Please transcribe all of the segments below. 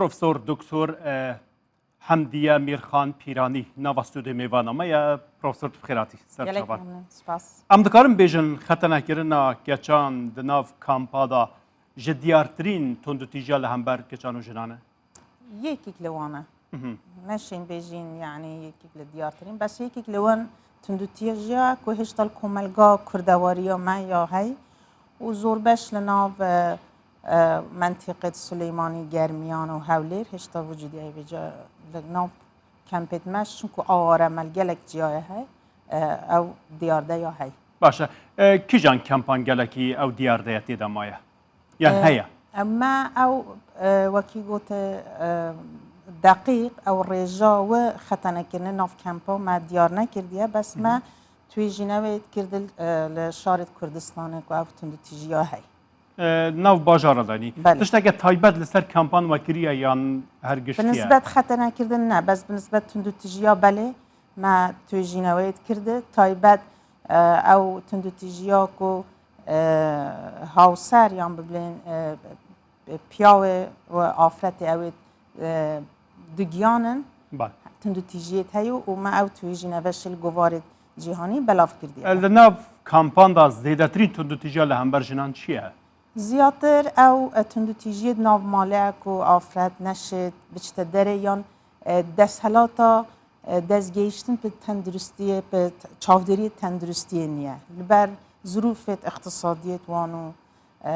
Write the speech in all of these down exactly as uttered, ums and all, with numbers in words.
Profesor Doktor e, Hemdiye Mîrxan Pîranî nava stûdê mêvana me ye. Profesor, tu bi xêr hatî. Ser Gelek çavan. Memnun, spas. Em dikarin bêjin xetenekirina keçan di nav kampa de ji diyartirîn tundûtîjiya li hember keçan û jinan e? Yekîk li wan e. Mhm. Neşên bêjîn, yanî yekîk li diyartirîn. Bes yekîk li wan tundûtîjiya ku hêşta li komelga kurdewariya me ya hey û zor beş li nav e, e, mentîqê Silêmanî, Germiyan û Hewlêr hêşta vûcî diye vêca li nav kempêt me, çunku aware me li gelek ciyayê hey, e, ew diyarde ya hey. Baş e. E, kîjan kempan gelekî ew diyarde ye tê de maye? Yan E, heye? Me ew, e, wekî gote, e, deqîq ew rêja we xetenekirinê nav kempa me diyar nekirdiye, bes me twêjînevê kirdi, e, li şarê Kurdistanê ku ev tundûtîjiya hey. E, nav bajara de nî. Belê. Tişteke taybet li ser kampan we kiriye yan her Bi giştiye? Nisbet xetenekirdin ne, bes bi nisbet tundûtîjiya belê me twêjîneweyê kirdi. Taybet, e, ew tundûtîjiya ku, e, hawser yan biblên, e, piyawê û afretê ew ê, e, dugiyan in. Bal. Tundûtîjiyê heye û me ew twêjîneve şil govarê cîhanî belav kirdiye. E, li nav kampan de zêdetirîn tundûtîjiya li hember jinan çi ye? Ziyatir ew tundûtîjiyê di nav malê ye ku afret neşêt biçite derê yan, e, desthilata, e, destgehiştin bi tenduristiyê, bi t-, çavdêriyê tenduristiyê niye. Li ber zirûfêt iqtisadiyêt wan û, e,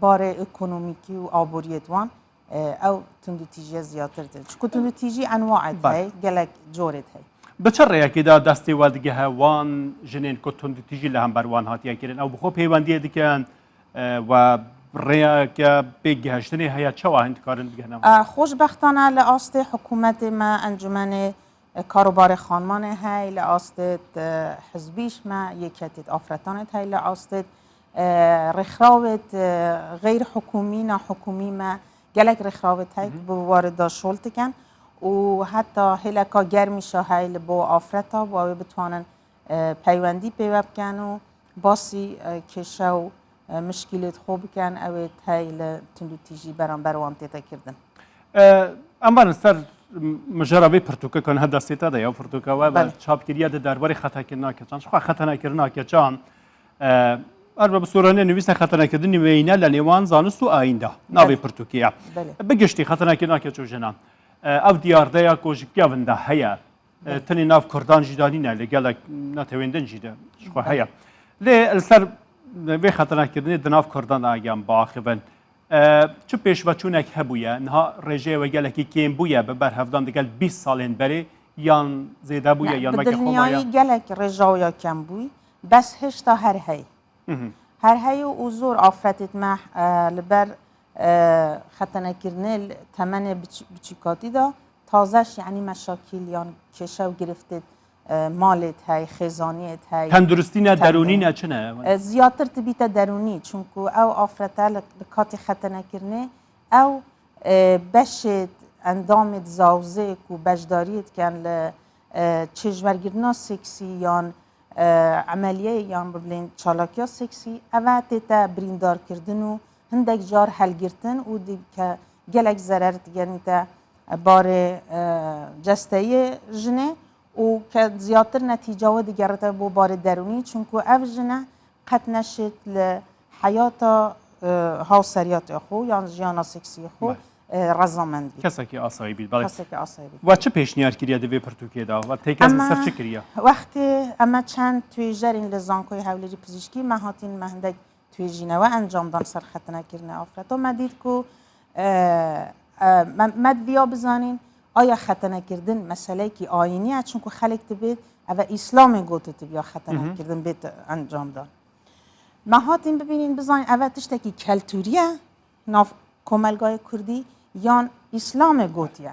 barê ekonomîkî û aboriyêt wan, e, ew tundûtîjiye ziyatir dir. Çiku tundûtîjî enwaêt Bale. Hey, gelek corêt hey. Bi çi rêyekê de destê we digehe wan jinên ku tundûtîjî li hember wan hatiye kirin? Ew bi xwe peywendiyê dikin, e, we rêyeke pêk gihiştinê heye, çawa hûn dikarin bigihne wan? E, xweşbextane li astê hikûmetê me, encûmenê, e, karobarê xanmanê hey, li astê, e, hizbîş me, yeketît afretanêt hey, li astê, e, rêxrawêt, e, xeyr hikûmî, nahikûmî me, gelek rêxrawêt hey, Hı hı. bi warê de şol dikin û heta hêleka germîşa hey li bo afreta, bo ew ê bitwanin, e, peywendî pê ve bikin û basî, e, kêşe û, e, mişkîlêt xwe bikin, ew ê hey li tundûtîjî beramber wan tête kirdin. E, em barin ser mijara vê pirtûke ku niha destê te de ye, pirtûke we Belê. çap kiriye di derbarê xetenekirina keçan. Jixwe xetenekirina keçan, e, her bi soranê nivîsne xetenekirdinê wêyîne li nêwan zanist û ayîn de. Navê Belê. pirtûkê ye. Belê. Bi giştî xetenekirina keç û jinan. E, ev diyardeya ku ji kevin de heye. E, tenê nav Kurdan jî de nîne, li gelek netewên din jî de jixwe heye. Lê li ser vê xetenekirinê di nav Kurdan de eger em biaxivin, e, çi pêşveçûnek hebûye? Niha rêjeyê we gelekî kêm bûye bi berhevdan digel bîst salên berê, yan zêde bûye, Ne, yan bi weke xwe maye? Dilniyayî gelek rêja wê ya kem bûy, bes hêşta her hey. Mhm. Her hey û zor afretêt me, e, li ber, e, xetenekirinê li temenê biç-, biçûkatî de tazeş, yanî meşakîl yan kêşe û girêftê, e, malêt hey, xêzaniyêt hey. Tenduristî ne, Tendu- derûnî ne, çi ne? E, ziyatir tibîte derûnî, çunku ew afrete li, li katî xetenekirinê ew, e, beşê endamê zawzê ku beşdariyê dikin li, e, çêjwergirina seksî yan, e, emeliyeyê yan biblên çalakiya seksî, eve tête birîndarkirdin û hindek car helgirtin û dike gelek zerer digenîte barê, e, cesteyê jinê û ke ziyatir netîca wê digerite bo barê derûnî, çunku ev jine qet neşêt li heyata, e, hawseriyatê xwe yan jiyana seksiyê xwe, Belê. e, rezamend bî. Kesekî asayî bî, belê. Kesekî asayî bî. We çi pêşniyar kiriye di vê pirtûkê de? We têkez li ser çi kiriye? Wextê eme çend twêjerên li Zankoyê Hewlêrî Pizîşkî me hatin, me hindek twêjînewe encam dan ser xetenekirinê afreta. Me dît ku, e, e, me, me diviya bizanîn, aya xetenekirdin meseleyekî ayînî ye, çunku xelk dibêt, eve Îslamê gote diviya xetenekirdin bête encam dan. Me hatin bibînin, bizanîn eve tiştekî keltûrî ye nav komelgayê kurdî yan Îslamê gotiye.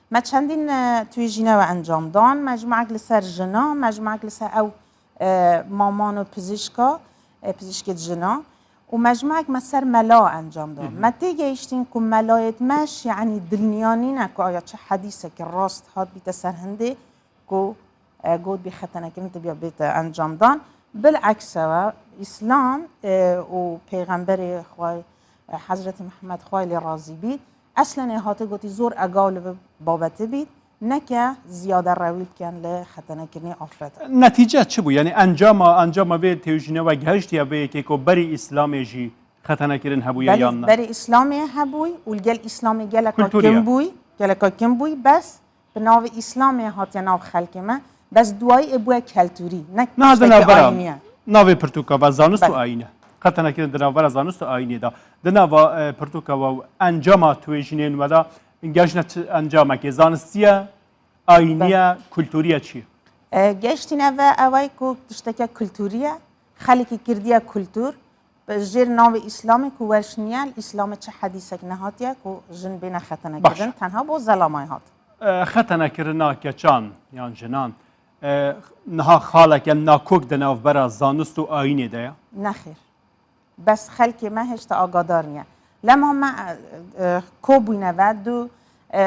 Me çendîn, e, twêjînewe encam dan, mecmuek li ser jina, mecmuek li ser ew, e, maman û pizîşka, e, pizîşkê jina û mecmuek me ser mela encam dan. Hı hı. Me têgehiştîn ku melayêt me şî, yanî dilniya nîne ku aya çi hedîsekî rast hat bîte ser hindê, ku, e, got bî xetenekirin dibiya bête encam dan. Bileksewe, Îslam, e, û Pêxemberê Xway, e, Hezretî Mihemed Xway lê razî bî, Eslenê hate gotî zor egaw li vê babetê bît, neke ziyade rewî bikin li xetenekirinê afrete. Netîce çi bû? Yanî encama, encama vê têjîne we gehiştiye vê yekê ku berî Îslamê jî xetenekirin hebûye yan Belê, ne? Berî Îslamê hebûy û li gel Îslamê geleka Kultûriye. Kim bûy, geleka kim bûy, bes bi navê Îslamê hatiye nav xelkê me, bes duayî ê bûye keltûrî, ne Niha di tiştekî navbera ayînî ye. navê pirtûka ve zanist û Belê. ayîn e. Xetenekirin di navbera zanist û ayînê de. Di nava e, pirtûka we û encama tuêjînên we de gehiştine çi encamekê zanistî ye, ayînî ye, kultûrî ye çi ye? E, Gehiştîne ve ew ê ku tişteke kultûrî ye, xelkî kirdiye kultûr, bi jêr navê Îslamê ku weş niye, li Îslamê çi hedîsek nehatiye ku jin bêne xetenekirin, Baş. Tenha bo zelamayê hat. E, Xetenekirina keçan yan jinan e, niha xaleke nakok di navbera zanist û ayînê de ye? Nexêr. Bes xelkê me hêşta agadar niye. Lema me e, e, ko bûyne ve du e,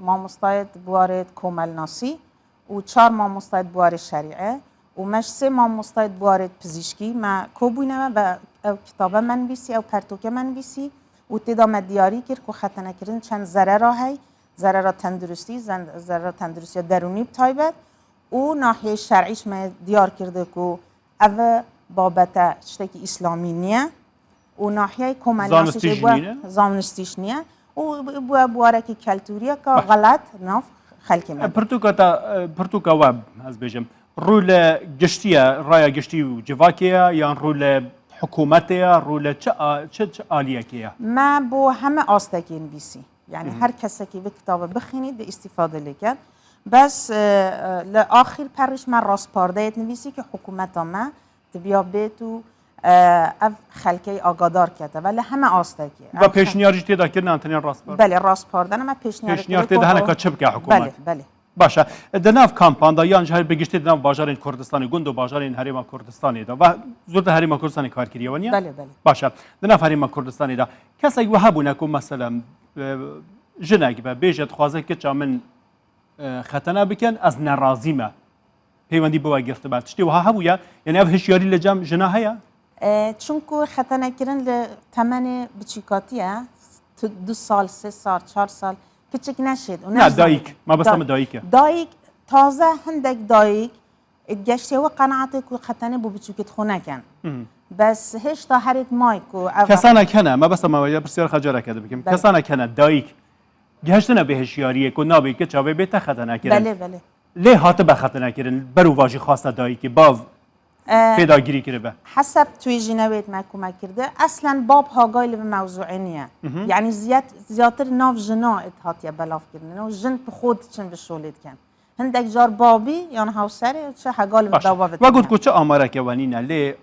mamostayê di buarê komelnasî û çar mamostayê di buarê şerîe û me ji sê mamostayê di buarê pizîşkî me ko bûyne ve ve ew kitabe me nivîsî, ew pertûke me nivîsî û tê de me diyarî kir ku xetenekirin çend zerera hey, zerera tenduristî, zen- zerera tenduristiya derûnî bi taybet û nahiyê şer'î ji me diyar kirdi ku ev babete tiştekî îslamî niye û nahiyeyê komelnasî Zanistî jê jî bûye nîne? Zanistî jî niye û bûye buwarekî keltûriyeka Baş. Xelet nav xelkê me. E, Pirtûka te, e, pirtûka we ez bêjim. Rû li giştî ye, raya giştî û civakê ye yan rû li hikûmetê ye, rû li çi, a- çi, çi aliyekê ye? Me bo heme astekê nivîsî. Yani her kesekî vê kitabê bixînî di îstîfade lê ket. Bes e, e, li axîr perîş me raspardeyê nivîsî ki hikûmeta me dibiya bêt û e, ev xelkey agadar kete ve li heme astekê. Ve pêşniyar jî tê de kirin an tenê raspar? Belê, raspardene me pêşniyar Pêşniyar tê de hene ka çi bike hikûmet? Belê, belê. Baş e. Di nav kampan de yan jî her bi giştî di nav bajarên Kurdistanê, gund û bajarên Herêma Kurdistanê de ve zor di Herêma Kurdistanê kar kiriye we niye? Belê, belê. Baş e. Di nav Herêma Kurdistanê de kesek we hebûne ku mesela e, jinek be bêje dixwaze kiça min e, xetene bikin, ez nerazî me. Peywendî bi we girtibe. Tiştê wiha hebûye? Yanî ev hişyarî li cem jina heye? E, çunku xetenekirin li temenê biçîkatî ye. Tu du sal, sê sal, çar sal kiçik neşêt û Ne, dayik. Mabesta min dayik e. Dayik, taze hindek dayik ê digeştê wê qenaetê ku xetenê bo biçûkê xwe nekin. Bes hêşta herêt may ku ev Kesanek hene, mabesta me ya pirsiyar xecareke dibikim. Belê. Kesanek hene, dayik. Gihiştine bê hişyariyê ku nabê kiça vê bê te xetene kirin. Belê, belê. Lê hatibe xetene kirin, ber û vajî xwasta dayikê, bav E, pêdagirî kiribe. Heseb tuêjîne wê me ku me kirdi. Eslen bab hagay li vê mewzûê niye. Yani ziyat, ziyatir nav jina êt hatiye belav kirin. Û jin bi xwe diçin bi şolê dikin. Hindek car babî yan hewserê çi hega li Baş. dawa vê We got ku çi amareke we nîne, lê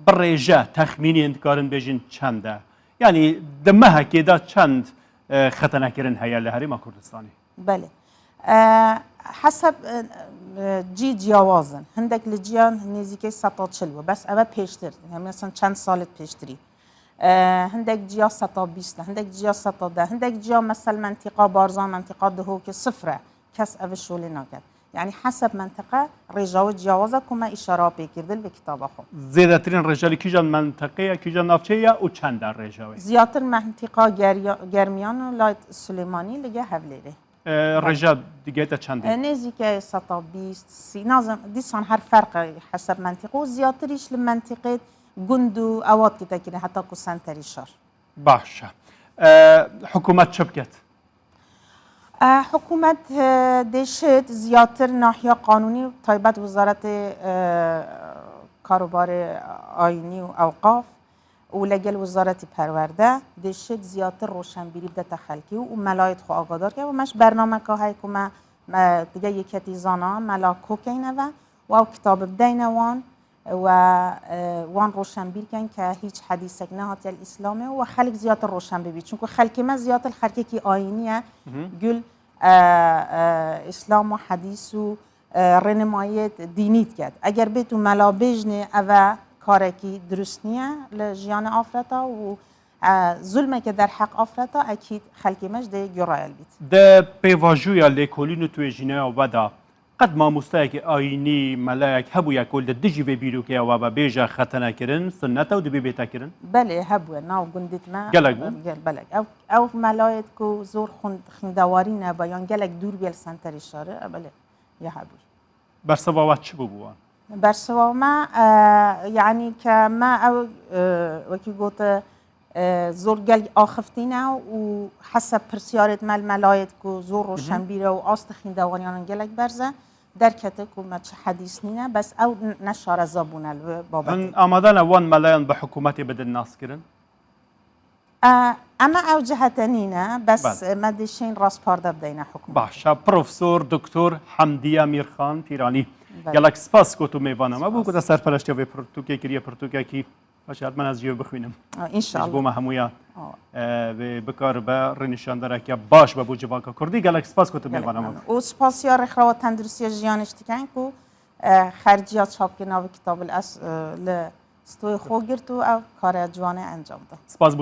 bi rêje texmînên dikarin bêjin çend e? Yanî di mehekê de çend e, xetenekirin heye li Herêma Kurdistanê? Belê. E, Heseb e, e, cî ciyawaz in. Hindek li ciyan nêzîkê seta çil bû. Bes eve pêştir. Hem mesela çend salet pêştirî. E, hindek ciya seta bîst e, hindek ciya seta deh, hindek ciya mesel mentîqa Barzan, mentîqa Dihokê sifir e. Kes ev şolê naket. Yani heseb mentiqe rêja wê ciyawaz e ku me îşara pê kir di li vê kitaba xwe. Zêdetirîn rêje li kîjan mentiqê ye, kîjan navçeyê ye û çend e rêja wê? Ziyatir mentîqa Gerya- Germiyan û Layt Sulêmanî li gel Hevlêrê. E, rêje digihête çendê? E, nêzîkê seta bîst, sî, nazim, dîsan her ferq e heseb mentîqe û ziyatir îş li mentîqê gund û ewat kite kirin heta ku senterî şar. Baş e. E, hikûmet çi biket? E, hikûmet e, dê şêt ziyatir nahiya qanûnî taybet Wizaretê e, Karobarê Ayînî û Ewqaf û legel Wizaretî Perwerde dê şêt ziyatir roşenbîrî bidete xelkî û melayêt xwe agadar ke û me ji bernameka heye ku me, me dige yeketî zana mela kokeyne ve û ew kitabi bideyne wan. We e, wan roşenbîr ken ke hîç hedîsek nehatiye li Îslamê û we xelk ziyatir roşen bibî. Çunku xelkê me ziyatir xelkekî ayînî ye. Gul e, e, Îslam û hedîs û e, rênimayiyê dînî diket. Eger bêt û mela bêjnê eve karekî dirust niye li jiyanê afreta û e, zulmeke derheq afreta ekîd xelkê me ji dê gurayel bît. Di pêvajoya lêkolîn û tuêjîneya we de Qet mamosteyekî ayînî, melayek hebûye ku li dijî vê bîrokeya we be bêje xetene kirin, sunnet e û dibê bête kirin? Belê, hebûye, nav gundît me. Gelek bû? Gel, belek. Ew, ew melayêt ku zor xund-, xindewarî nebe, yan gelek dûr bûye li senterê şarê, e, belê, ya hebûye. Bersiva we çi bû bi wan? Bersiva me, e, yanî ke me ew, e, wekî gote, e, zor gel axiftîne û heseb pirsyarêt me li melayêt ku zor roşenbîr e û astê xîndewariyanan gelek berz e, derkete ku me çi hedîs nîne, bes ew n-, ne şareza bûne li vê babetê. Hûn amade ne wan melayan bi hikûmetê bidin naskirin? E, eme ew cihete nîne, bes Belê. me dê şên rastparde bideyne hikûmetê. Baş e, Profesor Doktor Hemdiye Mîrxan Pîranî. Belê. Gelek spas ku tu mêvana me bû, Spas. Ku te serpereştiya vê pirtûkê kiriye, pirtûkekî. Baş e, hemî ez jî bixwînim. E, înşallah. Ji bo me hemûyan. Awa. E, vê bikaribe rênîşanderekiya baş be bo civaka Kurdî. Gelek spas ku tu Gelek mêvana me memnun. bû. Û spasiya Rêxrawa Tenduristiya Jiyanê jî dikin ku, e, xerciya çapkirina vê kitabê li es-, e, li stoyê xwe girt û ev kare ciwanê encam da. Spas bû.